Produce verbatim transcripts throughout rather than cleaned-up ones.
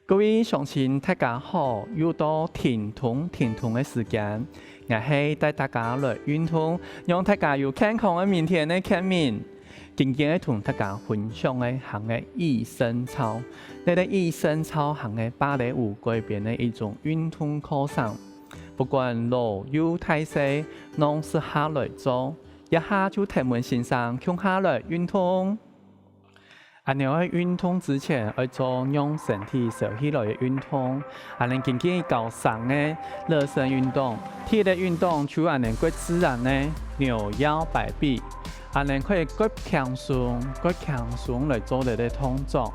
各位鄉親，大家好！又到停動停動个時間，𠊎係帶大家來運動，讓大家有健康个明天个健明。今晡日愛同大家分享个行个毓身操，這个毓身操行个芭蕾舞改編个一種運動課程。不管老幼大細，攏適合來做。這下就跈等先生共下來運動。 恁樣愛運動之前，愛做讓身體燒起來个運動。𠊎等今晡日教三个熱身運動，第一个運動就恁樣較自然个扭腰擺臂，恁樣可以較輕鬆、較輕鬆來做這个動作。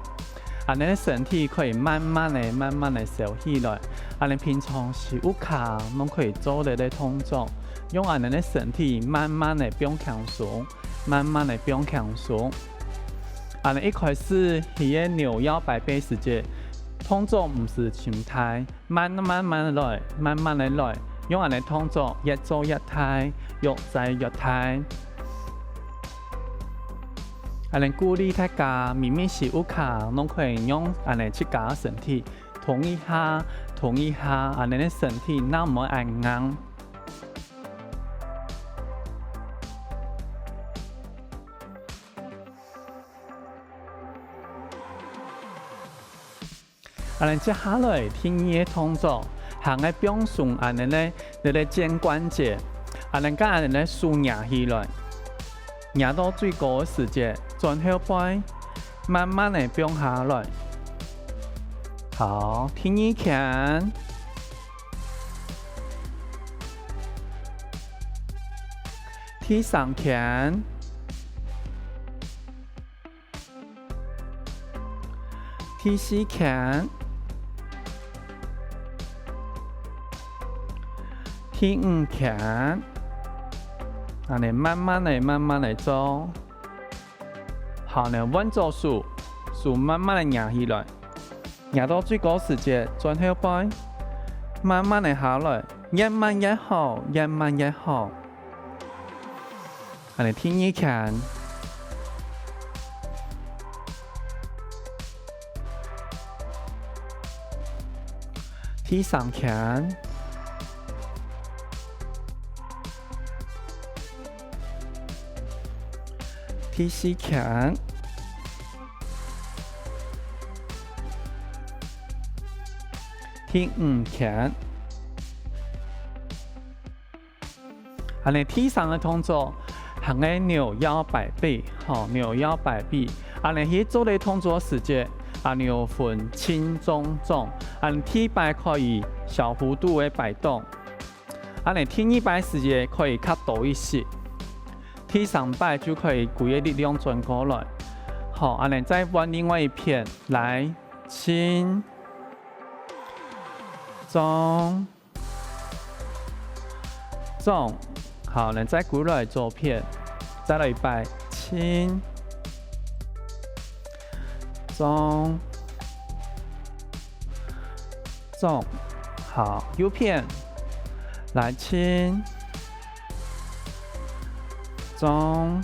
恁樣身體可以慢慢个、慢慢个燒起來。恁樣平常時屋下攏可以做這个動作，用恁樣个身體慢慢个放輕鬆。 慢慢个放輕鬆。恁樣一開始，佢个扭腰擺臂時節，動作毋使盡大，慢慢慢來，慢慢个來，用恁樣動作越做越大，越做越大。恁樣鼓勵大家，明明係屋下，攏可以用恁樣自家个身體動一下，動一下，恁樣个身體正毋會恁硬。 恁樣接下來第二个動作，行个放鬆恁樣个，這个肩關節，恁樣將恁樣个手擎起來，擎到最高个時節，轉後背，慢慢个放下來。好，第二圈，第三圈， 第四圈，第五圈，恁樣慢慢个、慢慢个做。好，恁樣換做手，手慢慢个擎起來，擎到最高時節轉後背，慢慢个下來，越慢越好，越慢越好。 恁樣第二圈，第三圈，第四圈，第五圈。 恁樣第三个動作，行个扭腰擺臂，吼，扭腰擺臂。恁樣去做這動作時節，恁樣有分輕重重，恁樣第一擺可以小幅度个擺動，恁樣第二擺時節可以較多一息，第三擺就可以歸个力量轉過來。好，恁樣再換另外一片，來，輕，重， 重。好，恁樣再歸來左片，再來一擺，輕，重，重。好，右片，來，輕，重，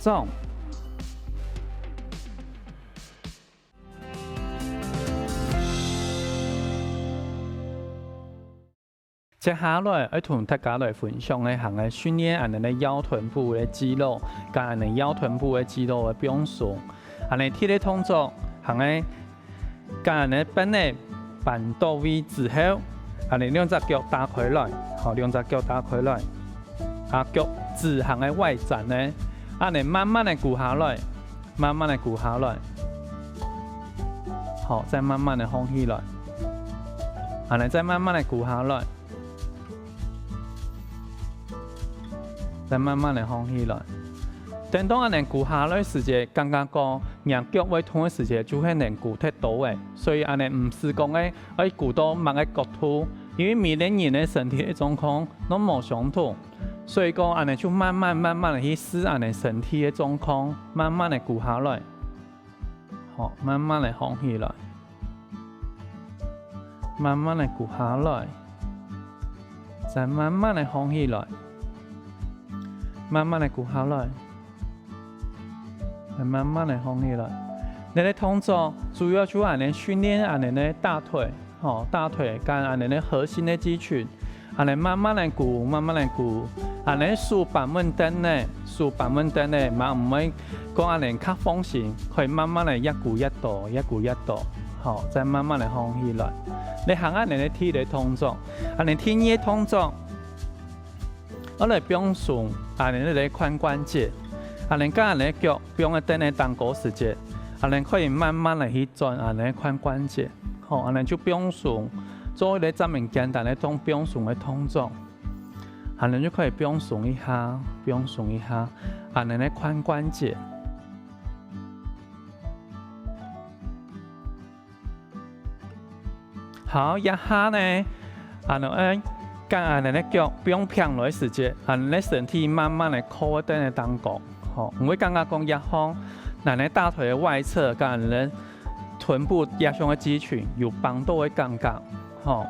重。 接下來，愛同大家來分享个行个訓練恁樣个腰臀部个肌肉，佮恁樣腰臀部个肌肉个放鬆。恁樣第一个動作，行个，佮恁樣分个扳倒位之後，恁樣兩隻腳打開來，好，兩隻腳打開來，啊，腳趾行个外展呢，恁樣慢慢个跍下來，慢慢个跍下來，好，再慢慢个䟘起來，恁樣再慢慢个跍下來。 再慢慢个䟘起來。等到恁樣跍下來時節，感覺講若腳會痛个時節，就係恁樣跍忒多了。所以恁樣毋使講个愛跍到麼个角度，因為每個人个身體个狀況攏無相同，所以講恁樣就慢慢慢慢个去試恁樣身體个狀況，慢慢个跍下來。 好，慢慢个䟘起來，慢慢个跍下來，再慢慢个䟘起來，慢慢个跍下來，再慢慢个䟘起來。這個動作主要就恁仔訓練恁仔个大腿，吼，大腿跟恁仔个核心个肌群，恁仔慢慢仔跍，慢慢仔跍，恁仔手放穩凳仔，手放穩凳仔，嘛毋會講恁仔較放鬆，可以慢慢仔越跍越多，越跍越多，吼，再慢慢仔放起來。這係恁仔个第一個動作，恁仔第二個動作， 愛來放鬆恁仔个髖關節，恁仔將恁仔腳放在凳仔頂高時節，恁仔可以慢慢仔去轉恁仔个髖關節，吼，恁仔就放鬆，做一個專門簡單个動放鬆个動作，恁仔就可以放鬆一下，放鬆一下恁仔个髖關節。 好，這下呢，恁仔，將恁仔个腳放平來時節，恁仔身體慢慢仔靠在凳仔頂高，吼，毋會感覺講這項，恁仔大腿个外側，跟恁仔臀部這項个肌群有繃著个感覺，吼。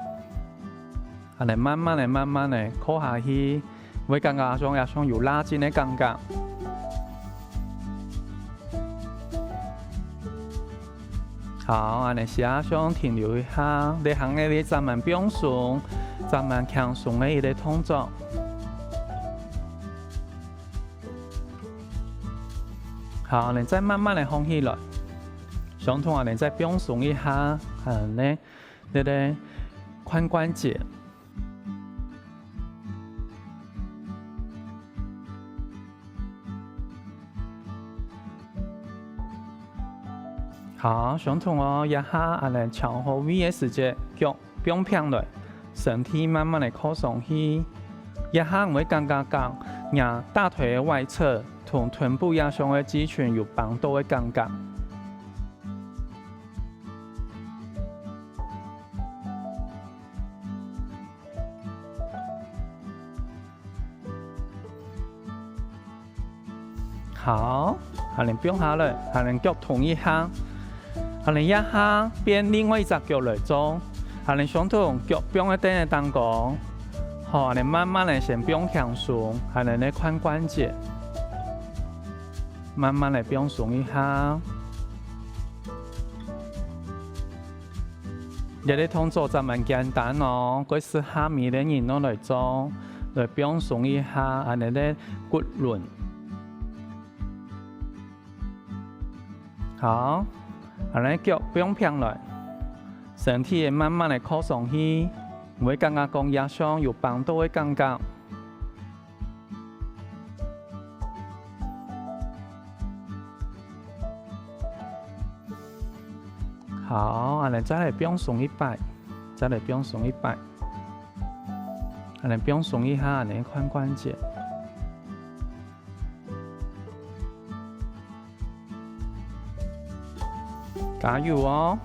恁仔慢慢仔、慢慢仔靠下去，會感覺像這項有拉筋个感覺。 好，恁仔試下想停留一下，這下仔你專門放鬆，專門輕鬆个一個動作。好，恁仔再慢慢仔放起來，相同恁仔再放鬆一下，恁仔，這個髖關節。 好，相同哦，這下恁仔調好位个時節，腳放平來，身體慢慢仔靠上去。這下毋會感覺講，若大腿个外側同臀部這項个肌群有繃著个感覺。 好，恁仔放下來，恁仔腳動一下，恁仔這下變另外一隻腳來做，恁仔相同腳放在凳仔頂高，好，恁仔慢慢仔先放輕鬆，恁仔个髖關節，慢慢仔放鬆一下。 這個動作真蠻簡單哦，蓋適合每個人都來做，來放鬆一下恁仔个骨輪。好，恁仔腳放平來，身體會慢慢仔靠上去，毋會感覺講這項有繃著个感覺。 好，恁仔再來放鬆一擺，再來放鬆一擺，恁仔放鬆一下恁仔个髖關節。加油哦！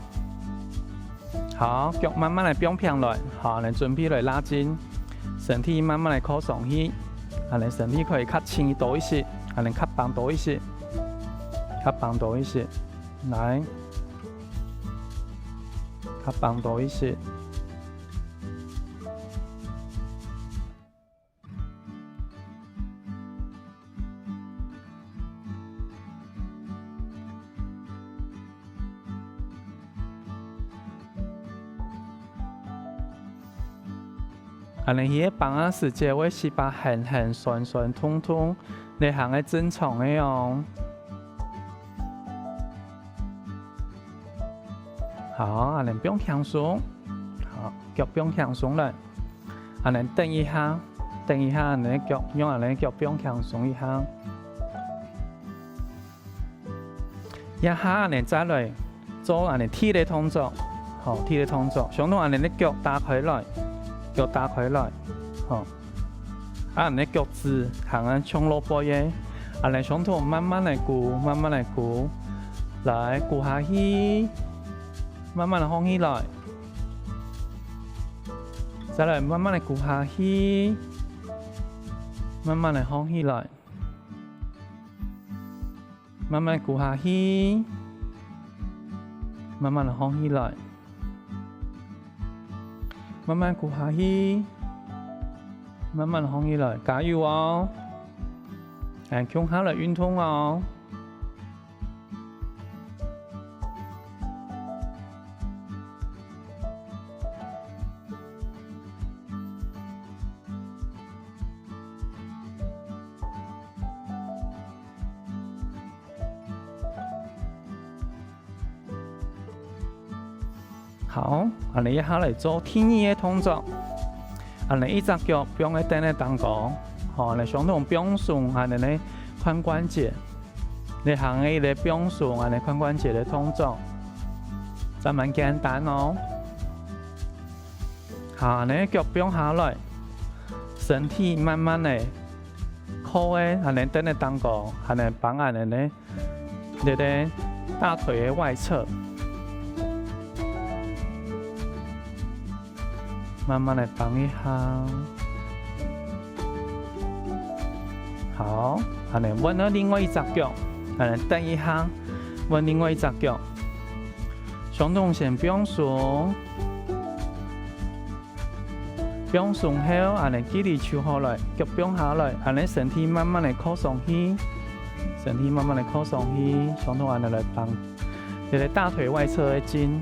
好，腳慢慢仔放平來，好，恁仔準備來拉筋，身體慢慢仔靠上去，恁仔身體可以較輕多一息，恁仔較繃多一息，較繃多一息，來，較繃多一息。 恁仔去个繃个時節會膝巴絚絚痠痠痛痛，這下係正常个哦。好，恁仔放輕鬆，好，腳放輕鬆來。 恁仔等一下，等一下，恁仔腳，用恁仔腳放輕鬆一下。這下恁仔再來做恁仔第二個動作，好，第二個動作，相同恁仔个腳打開來，腳打開來，好。啊，恁仔腳趾行啊向落背个，恁仔相同慢慢來跍，慢慢來跍，來，跍下去，慢慢來放起來。 再來慢慢仔跍下去，慢慢仔放起來，慢慢仔跍下去，慢慢仔放起來，慢慢仔跍下去，慢慢仔放起來，加油哦！來，共下來運動哦！好，恁呢一下來做第二个動作。恁呢一隻腳放在凳仔頂高，好，恁呢相同放鬆恁呢个髖關節，這下个一個放鬆恁呢髖關節个動作，真蠻簡單哦。好，恁呢腳放下來，身體慢慢个靠在恁呢凳仔頂高，恁呢放恁呢 這個大腿个外側，慢慢來放一下。好，恁呢換到另外一隻腳，恁呢等一下，換另外一隻腳。相同先放鬆。 放鬆後，恁呢距離就好來，腳放下來，恁呢身體慢慢个靠上去，身體慢慢个靠上去，相同恁呢來放這個大腿外側个筋。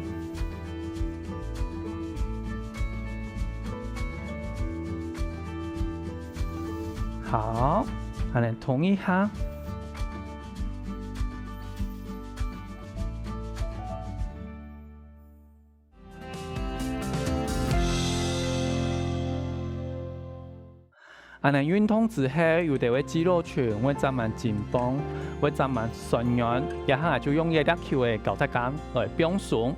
好，恁呢動一下。 恁呢運動之後，有兜个肌肉群會增滿緊繃，會增滿痠軟，這下就用這粒球仔教大家來放鬆。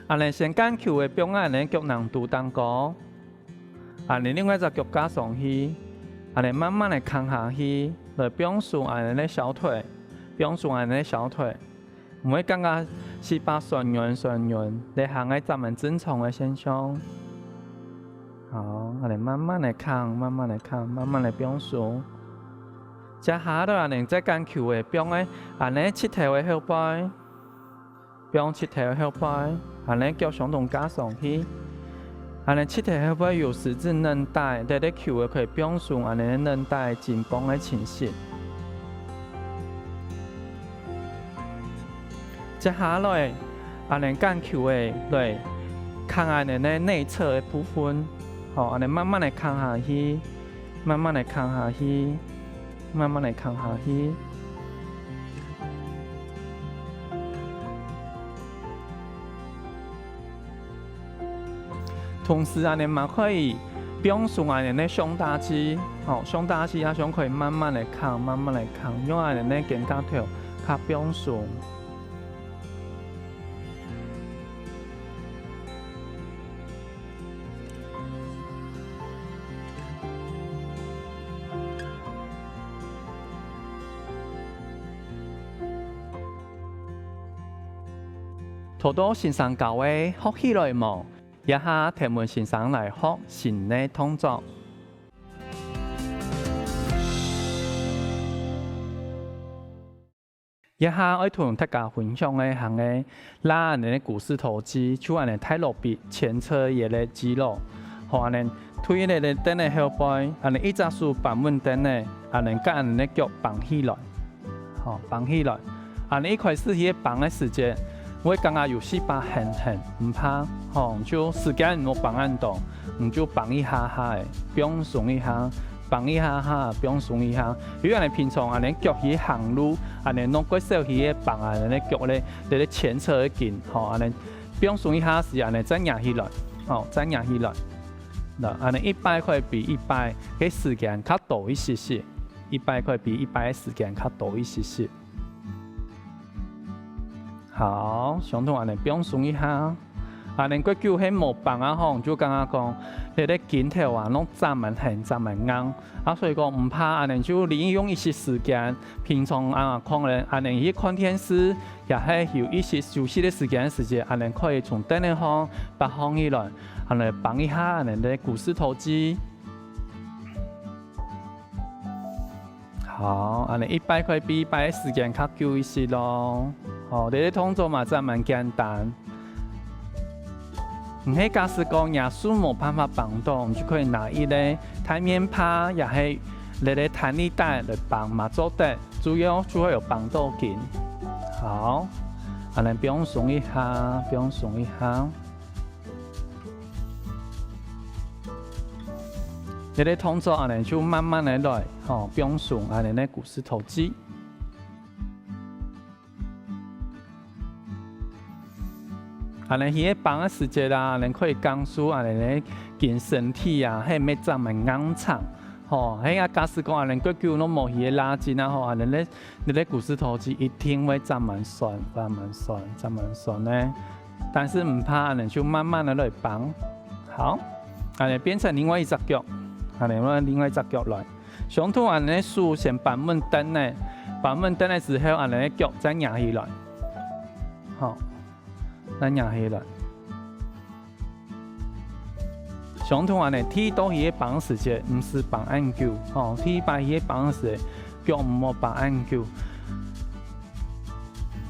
恁呢先將球仔放恁呢腳囊肚頂高，恁呢另外一隻腳架上去，恁呢慢慢个囥下去，來放鬆恁呢个小腿，放鬆恁呢个小腿。 毋會感覺四百痠軟痠軟，這下个正蠻正常个現象。好，𠊎等慢慢个囥，慢慢个囥，慢慢个放鬆。接下來𠊎等再將球仔放在𠊎等膝頭个後背，放膝頭个後背，𠊎等腳相同加上去。 恁呢膝頭後背有十字韌帶，這兜球仔可以放鬆恁呢韌帶緊繃个情緒。接下來，恁呢將球仔來囥恁呢內側个部分，好，恁呢慢慢个囥下去，慢慢个囥下去。 慢慢个囥下去。同時恁呢嘛可以放鬆恁呢个上大肌，好，上大肌啊，想可以慢慢个囥，慢慢个囥，讓恁呢个肩胛頭較放鬆。 頭到先生教个學起來無？這下𢯭問先生來學新个動作。 這下愛同大家分享个還係拉恁呢个股四頭肌，就恁呢大落髀前側个這个肌肉。好，恁呢推這个凳仔後背，恁呢一隻手扳穩凳仔，恁呢將恁呢腳挷起來，好，挷起來。恁呢一開始去挷个時節，會感覺有四百絚絚，毋怕，好，就時間毋好挷恁長，你就挷一下下仔，放鬆一下。 挷一下下，放鬆一下。因為恁呢平常恁呢腳去行路，恁呢攏較少去挷恁呢腳咧，這个前側个筋，好，恁呢放鬆一下時，恁呢再擎起來，好，再擎起來。那恁呢一擺可以比一擺个時間較多一息息，一擺可以比一擺个時間較多一息息。 好，相同恁呢放鬆一下。恁呢過久係無挷啊吼，就感覺講，這个筋頭啊，攏站蠻絚、站蠻硬。啊，所以講毋怕，恁呢就利用一息時間，平常啊，可能恁呢去看電視，也係有一息休息个時間个時節，恁呢可以從凳仔項爬䟘起來，恁呢挷一下恁呢个股四頭肌。 好，恁呢一擺可以比一擺个時間較久一息囉。好，這个動作嘛，真蠻簡單。毋係假使講若手無辦法挷著，你就可以拿一个大面帕，也係這个彈力帶來挷嘛做得，主要就會有挷著筋。好，恁呢放鬆一下，放鬆一下。 這个動作恁呢就慢慢个來，吼，放鬆恁呢个股四頭肌。恁仔去該挷个時節啊，恁仔可以感受恁仔个筋身體啊，係毋係站恁硬淨。吼，係啊，假使講恁仔過久都無去該拉筋啊，吼，恁仔咧，你个股四頭肌一定會站恁痠，站恁痠，站恁痠呢。但是毋怕，恁仔就慢慢个來挷。好，恁仔變成另外一隻腳，恁仔換另外一隻腳來。相同恁仔手先扳穩凳仔，扳穩凳仔之後，恁仔腳再擎起來。好。 再擎起來。相同恁仔，第一到去該挷時節，毋使挷恁久，吼，第一擺去該挷時，腳毋好挷恁久。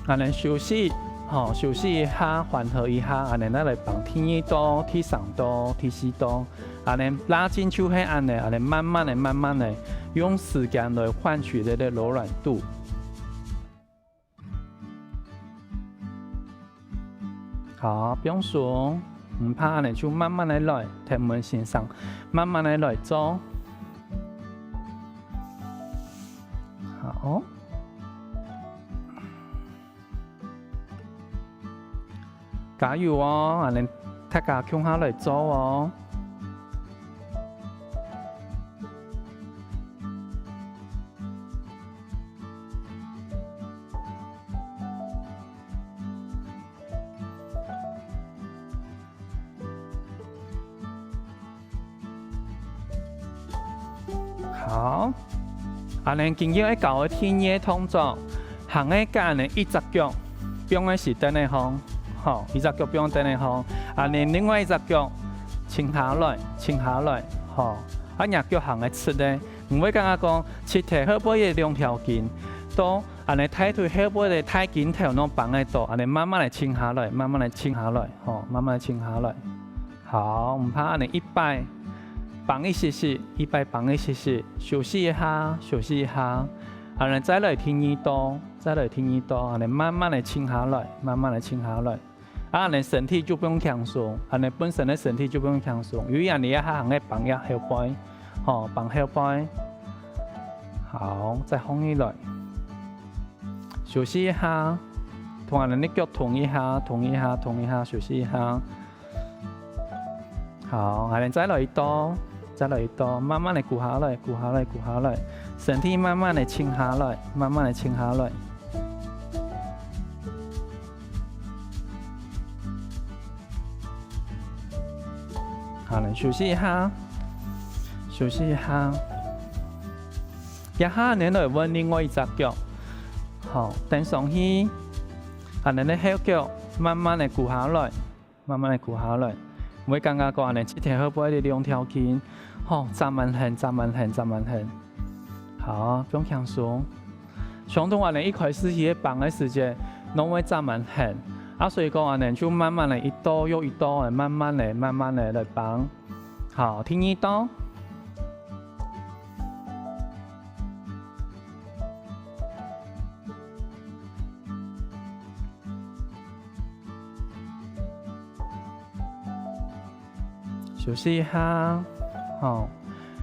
恁仔休息，吼，休息一下，緩和一下，恁仔再來挷第二到、第三到、第四到。恁仔拉筋就係恁仔，恁仔慢慢个、慢慢个，用時間來換取這个柔軟度。 好，放鬆，毋怕恁仔就慢慢个來，聽𠊎先生慢慢个來做。好，加油哦！恁仔大家共下來做哦！ 好，恁仔今日愛教个第二動作，還係恁仔一隻腳放在凳仔項，吼，一隻腳放凳仔項，恁仔另外一隻腳伸下來，伸下來，吼，啊若腳還係直个，毋會感覺講直忒後背个兩條筋，到 恁仔大腿後背个大筋頭攏挷得著，恁仔慢慢來伸下來，慢慢來伸下來，吼，慢慢來伸下來。好，毋怕恁仔一擺挷一息息，一擺挷一息息，休息一下，休息一下。恁仔再來第二到，再來第二到，恁仔慢慢來伸下來，慢慢來伸下來。 啊，恁仔身體就放輕鬆，恁仔本身个身體就放輕鬆，因為恁仔這下還係挷這後背，吼，挷後背。好，再䟘起來，休息一下，同恁仔个腳動一下，動一下，動一下，休息一下。好，恁仔再來一到，再來一到，慢慢个跍下來，跍下來，跍下來，身體慢慢个伸下來，慢慢个伸下來。 好，來休息一下，休息一下。這下恁仔來換另外一隻腳，好，跈上去，恁仔个後腳慢慢个跍下來，慢慢个跍下來，毋會感覺講恁仔直忒後背个兩條筋，吼，站恁㤐，站恁㤐，站恁㤐。好，放輕鬆。 相同恁仔一開始去該挷个時節，攏會站恁㤐，啊，所以講恁仔就慢慢个一到又一到个，慢慢个、慢慢个來挷。好，第二到。 休息一下，吼。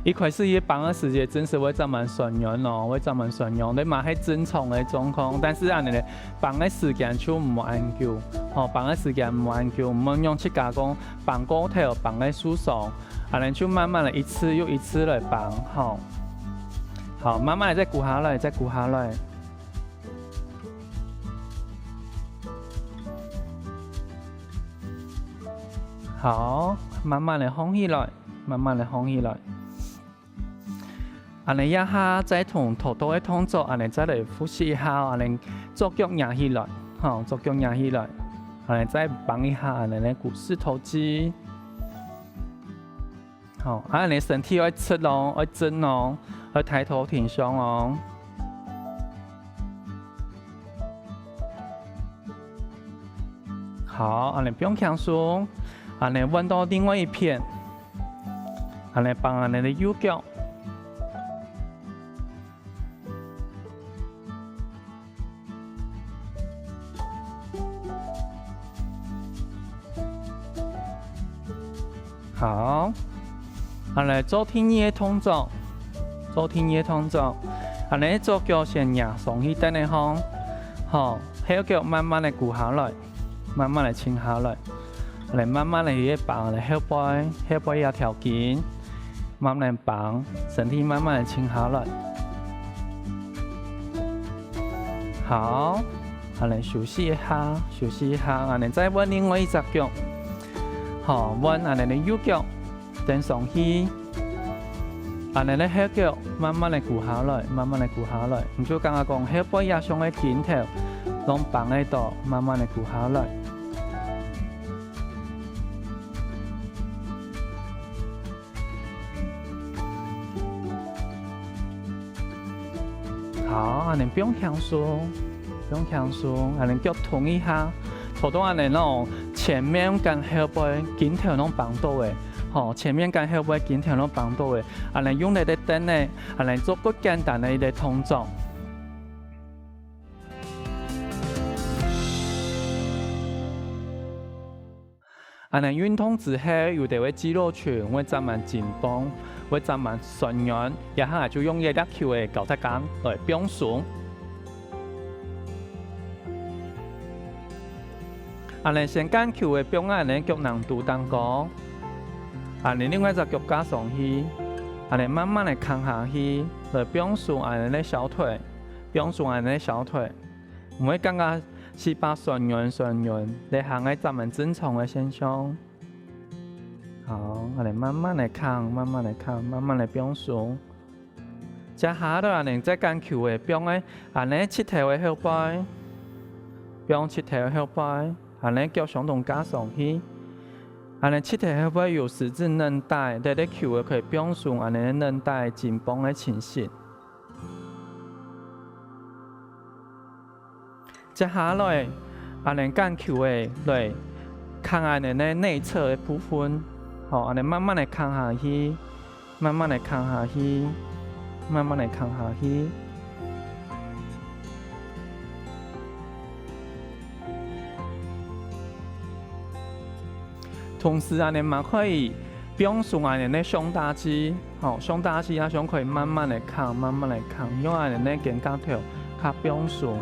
一開始去挷个時節，真實會站恁痠軟哦，會站恁痠軟，這嘛係正常个狀況。但是恁仔咧，挷个時間就毋好恁久，吼，挷个時間毋好恁久，毋好讓自家講挷過頭，挷到受傷，恁仔就慢慢个一次又一次來挷，吼。好，慢慢个再跍下來，再跍下來。 好，慢慢个䟘起來，慢慢个䟘起來。恁仔這下再同頭到个動作，恁仔再來複習一下，恁仔左腳擎起來，吼，左腳擎起來，恁仔再挷一下恁仔个股四頭肌。 好，啊，恁仔身體愛直哦，愛正哦，愛抬頭挺胸哦。好，恁仔放輕鬆，恁仔換到另外一片，恁仔挷恁仔个右腳。 好，恁仔來做第二个動作，做第二个動作。恁仔左腳先擎上去凳仔項，好，後腳慢慢个跍下來。慢慢个沉下來，來慢慢个去放來後背，後背這條筋，慢慢放，身體慢慢个沉下來。好，恁樣休息一下，休息一下，恁樣再換另外一隻腳。好，換恁樣个右腳，跈上去。恁樣个後腳慢慢个跍下來，慢慢个跍下來，你就感覺講後背這項个筋頭，攏放得到，慢慢个跍下來。 好，恁樣放輕鬆，放輕鬆，恁樣腳動一下，做到恁樣哦，前面跟後背筋頭攏放到个，吼，前面跟後背筋頭攏放到个，恁樣用這个凳仔，恁樣做較簡單个一個動作。 恁樣運動之後，有兜个肌肉群會增滿緊繃，會增滿痠軟，這下就用這粒球仔教大家來放鬆。恁樣先將球仔放在恁樣腳囊肚頂高，恁樣另外一隻腳架上去，恁樣慢慢个囥下去，來放鬆恁樣个小腿，放鬆恁樣个小腿。 毋會感覺四肢痠軟痠軟，這下係正常个現象。好，𠊎兜慢慢个囥，慢慢个囥，慢慢个放鬆。接下來，𠊎兜再將球仔放在𠊎兜膝頭个後背，放膝頭个後背，𠊎兜腳相同架上去。𠊎兜膝頭後背有十字韌帶，這个球仔可以放鬆𠊎兜个韌帶、緊繃个情形。 接下來，𠊎兜將球仔來囥𠊎兜个內側个部分，好，恁樣慢慢个囥下去，慢慢个囥下去，慢慢个囥下去。同時，𠊎兜嘛可以放鬆𠊎兜个上大肌。 好，上大肌啊，上可以慢慢个囥，慢慢个囥，讓𠊎兜个肩胛頭較放鬆。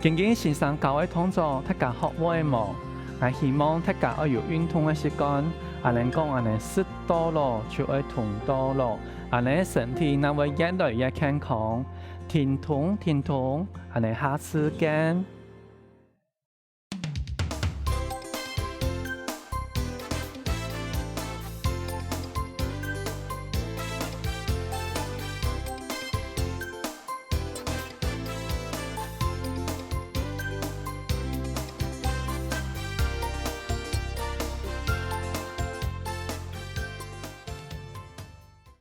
今日先生教个動作，大家學會無？𠊎希望大家愛有運動个習慣，恁樣講恁樣食到老就愛動到老，恁樣身體正會越來越健康。停動，停動，恁樣下次見。